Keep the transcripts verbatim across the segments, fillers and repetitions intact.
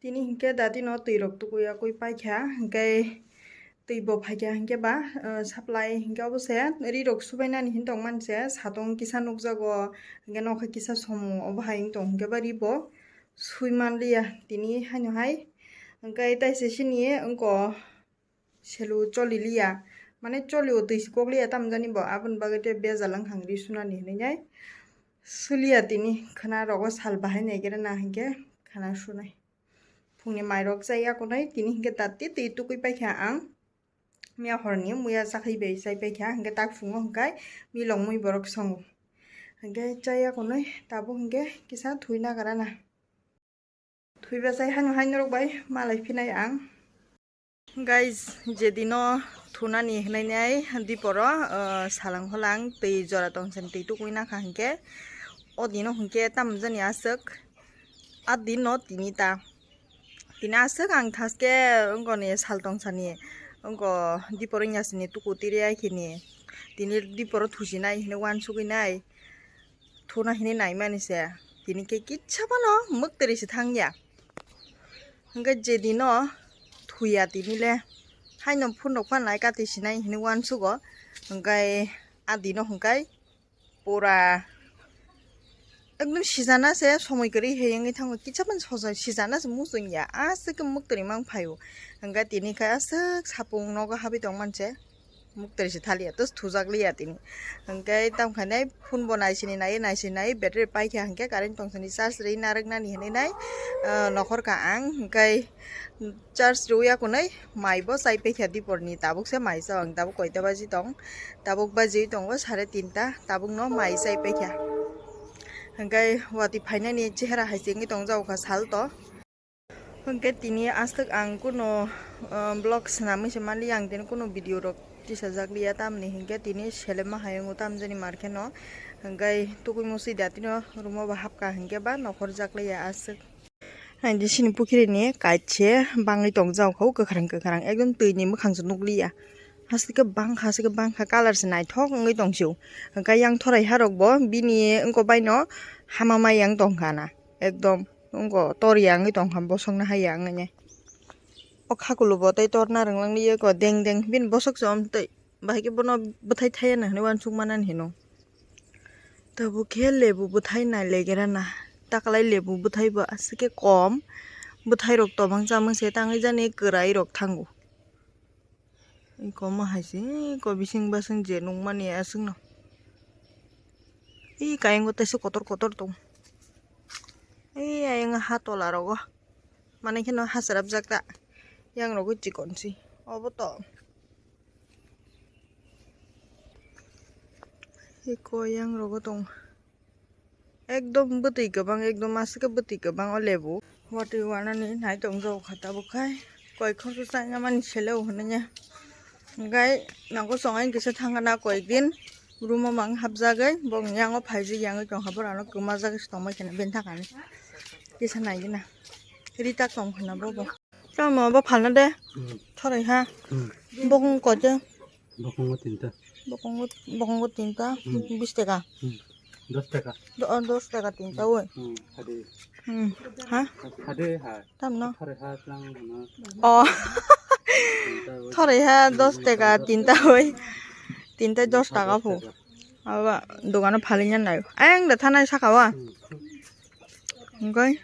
Tini hinkhe dati no twi rok tukuya kwi paikha, hinkhe twi bo phaikha hinkhe ba, ah, supply hinkhe obo se ri rok subainani hin tongmani se satong kisa nukjago, hinkhe nokha kisa somo obo hai wng tong hinkhe ba ri bo sui manliya tini haino hai. Hinkhe taise sini wngko selu choli liya, mane choli o twi si kok liya tamjani bo, aboni bagwi tei bejal wngkha ang ri sunani hinwi nai suliya tini khwna rogo sal bahai naigira na hinkhe khwna sunai. Phungni mairok chai yakunai tini hinkhe dati twi tukui paikha ang. Miya horni muya chakhai bai chai paikha, hinkhe tak phungo hinkhe milong mui borok songo. Hinkhe chai yakunai tabuk hinkhe kisa thui nagra na. Thwi bachai haino hai norok bai malai phinai ang. Guys, je dino thunani hinai nai diporo, ah, salang holang twi jora tong sani twi tukui nakha hinkhe o dino hinkhe tamjani aswk a dino tini ta. Tini aswk ang thaske wngkoni sal tong sani wngko diporo wngya sini tuku tiri ai khini tini diporo thusinai hinwi uansugwi nai. Thuna hinwi naimani se. Tini khe kisa phano mwktwrwi se thangya. Hinkhe je dino thuya tini le haino phunuk phan lai kati sinai hinwi uansugo. Hinkhe a dino hinkhe pura ekdom sijana se somoi kwrwi he wngwi thango. Kisa phano soja sijana se muchungya. Aswk khe mwktwrwi mang phaio. Hinkhe tini khe aswk sapung nogo habwi tongmani se. Mwktwrwi se thaliya, tus thujak liya tini. Hinkhe tamo khainai phone bo naisini nai, naisini nai, battery paikha hinkhe current tong sani charge rwi narwknani hinwi nai, ah, nokhorkha ang. Hinkhe charge rwya kunui mai bo chai paikha diporni, tabuk se mai chao ang, tabuk koita baji tong, tabuk baji tongo sare tinta, tabuk no mai chai paikha. Hinkhe watwi phainani chehera hai se wngwi tongjago kha sal to. Hinkhe tini aswk ang kuno, ah, vlog swnamwi se manliya, ang tini kuno video rok tisajak liya, tamni hinkhe tini selema hai wngo tamjani mar kheno. Hinkhe tukui musui da tino room o bo hapkha hinkhe ba nokhorjak liya aswk. Haini sini pukhiri ni kait se bangwi tongjago, kwkhwrang kwkhwrang ekdom twi ni mwkhang se nukliya. Aswk khe bangkha, aswk khe bangkha, colour se naithok wngwi tongsio. Hinkhe yang thorai ha rok bo bini wngko bai no hama mai yang tongkha na ekdom. Wngko tor ya wngwi tongkha, bosong no hai ya wngwi nai. O khakulu bo tei tor narwng langli eko deng deng, bini bosok se om tei, bahai khe bono bwthai thaiya na hinwi uansuk manani hino. Tabuk khe lebu bwthai nai legerana, taklai lebu bwthai bo aswk khe kom, bwthai rok tobang chamung se tangwi jani kwrai rok thango. Eko omo hai se, eko bising basing je nukmani aswkno. Ee, kayang o teisa kotor kotor tong. Ee, ayang ha tola rogo. Mane kheno ha cherapjak ta. Yang rogo chikon si. Obo to. Eko yang rogo tong. Ekdom bwtwi kwbang, ekdom aswk khe bwtwi kwbang o lebu. Watwi wanani nai tongjago kha tabuk khai. Koi khorsa chaina mani sele o hwnwi ya. Hinkhe nango chongai kisa thangna koi din room o mang hapjagwi bongni yango phaijak yangwi tongkha, borano kwmajak se tongbai kheno bini thangani. Kisa naigwna. Ri tak tong khwna bobo. Tamo bo phalna de. Hmm. Thorai ha. Hmm. Bokong koito. Bokongo tinta. Bokongo, bokongo tinta, Hmm. Bis taka. Hmm. Dos taka. Do-, oh, dos taka tinta, oi. Hmm. Hade. Hmm. Ha? Hade ha. Tam no? Thorai ha tlang hana. Oh. Tinta oi. Thorai ha dos taka tinta, oi. Tinta dos taka phu. Aba dogano phalina nai. Ang da thanai saka wa. Hmm. Oke.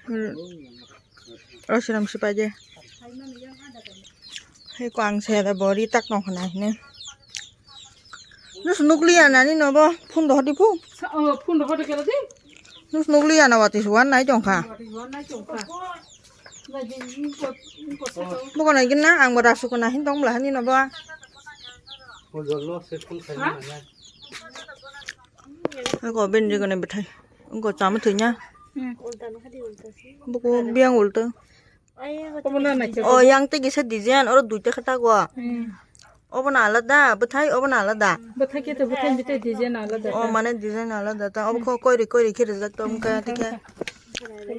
Rosiram sipai de. Hei ko ang se da bori tak no khna hine. Nus nukliya nani no bo phone do hodi phu. Sa-, oh, phone do hodi kela di. Nus nukliya na wati suan nai tong kha. Wati suan nai tong kha. Nai di, ni ko, ni ko sa to. Bo ko nai gin na ang bo rasu ko na hin tong bla hani no bo. Ko jol lo se phone khai Ha? na na. Ko ben je ko ne bethai. Ko chama thai nya. Hmm. Buku biang ulta. Obo na naikhe. Oh, yang te kisa design, oro duita khe tago. Hmm. Obo na alada, bwthai, obo na alada. Bwthai khe to bwthai, bwthai design alada. Oh, mane design alada ta. Obo kho koiri koiri khe rijak to, wngkha tike.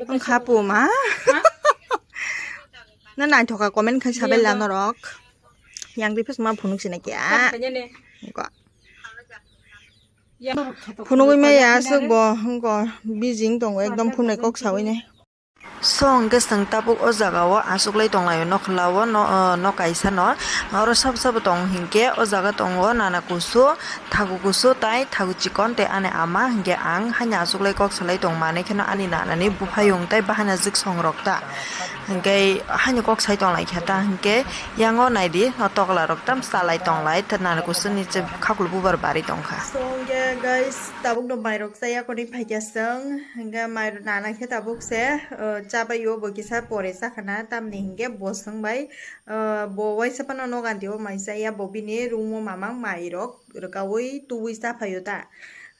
Wngkha pu ma. Ha? Na naithoka comment khai sabai la norok. Yang di phas ma phunuk sina kya. Wngkha. Phunugwi maya aswk bo, wngkha. Bijing tongo, ekdom phunai kok sawi nai. So hwnkhe chwng tabuk o jaga o achuklai tonglaio, nokhla o no, o, no kaisa no. Oro sabo sabo tong hinkhe o jaga tongo nana kusu, thagu kusu tai thagu chikon tei ani ama, hinkhe ang haino achuklai kok salai tong manwi kheno ani nanani buphayung tei bahaino jwksong rok ta. Hinkhe haino kok sai tonglaikha ta, hinkhe yango naidi o tokla rok tam chalai tonglai, tei nana kusu ni je khakulu bubar bari tongkha. So hwnkhe guys, tabuk no mairok chaya koni phaikha chwng, hwnkhe mai nana khe tabuk se, uh, chabaio bo kisa pore chakhana, tamni hinkhe bo swngbai, uh, bo waisa phano noganti o mai chaya, bo bini room o mamang mairok rwkaui tubui chaphaio ta,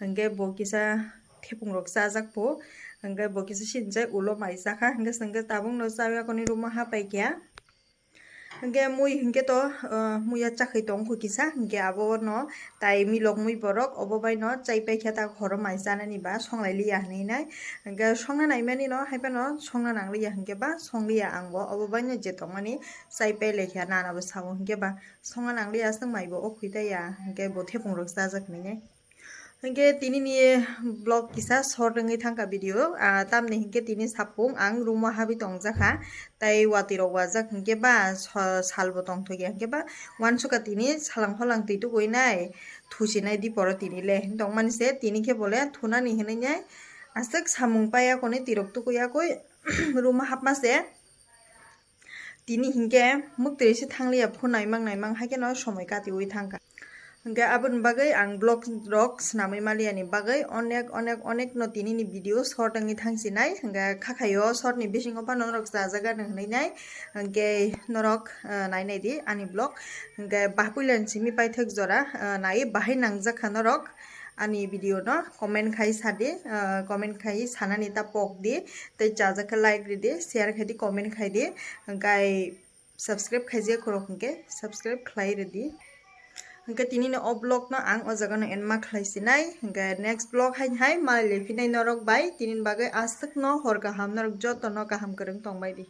hwnkhe bo kisa thepungrok chajak pho, hwnkhe bo kisa sinijak ulo mai chakha, hwnkhe chwngkhe tabuk no chaya koni room o hapaikha. Hwnkhe mui hinkhe to, uh, muya chakhwi tong kho kisa, hinkhe abo no tai milok mui borok obo bai no chai paikha ta horo mai chanani ba songlai liya hinwi nai. Hinkhe songna naimani no hai phano songna nangliya hinkhe ba songliya ang bo obo bai no je tongmani chai pai laikha nana bo sao hinkhe ba songna nangliya aswk mai bo o khwi taiya hinkhe bo thepungrok chajak hinwi nai. Hinkhe tini ni vlog kisa short wngwi thangkha video, ah, tamni hinkhe tini sapung ang room o habwi tongjakha, tei watwi rok wajak hinkhe ba so-, sal bo tongthokya hinkhe ba uansukha tini salang phalang twi tukuinai thusinai diporo tini le tongmani se tini khe bole thunani hinwi nai aswk samung paiya koni twirok tukuya koi room o hapma se. Tini hinkhe muktwi se thangliya, phone naimang naimang hai kheno somoi katiui thangkha. Hinkhe aboni bagwi ang vlog rok swnamwi maliya ni bagwi onek, onek, onek no tini ni video short wngwi thangsinai. Hinkhe khakhaio short ni bisingo phano norok chajaga nw hinwi nai. Hinkhe norok, eh, nai nai di ani vlog. Hinkhe bahapuila ni simi paithak jora, eh, nai bahai nangjakha norok. Ani video no comment khai sadi, ah, comment khai sanani ta pok di, tei chajak khe like ridi, share khai di, comment khai di, hwnkhe subscribe khaijak khorok hwnkhe subscribe khlai ridi. Hwnkhe tini ni o vlog no ang o jaga no end ma khlai sinai, hwnkhe next vlog hai hai malai le phinai norok bai, tini ni bagwi aswk no hor kaham, norok joto no kaham kwrwng tong bai di.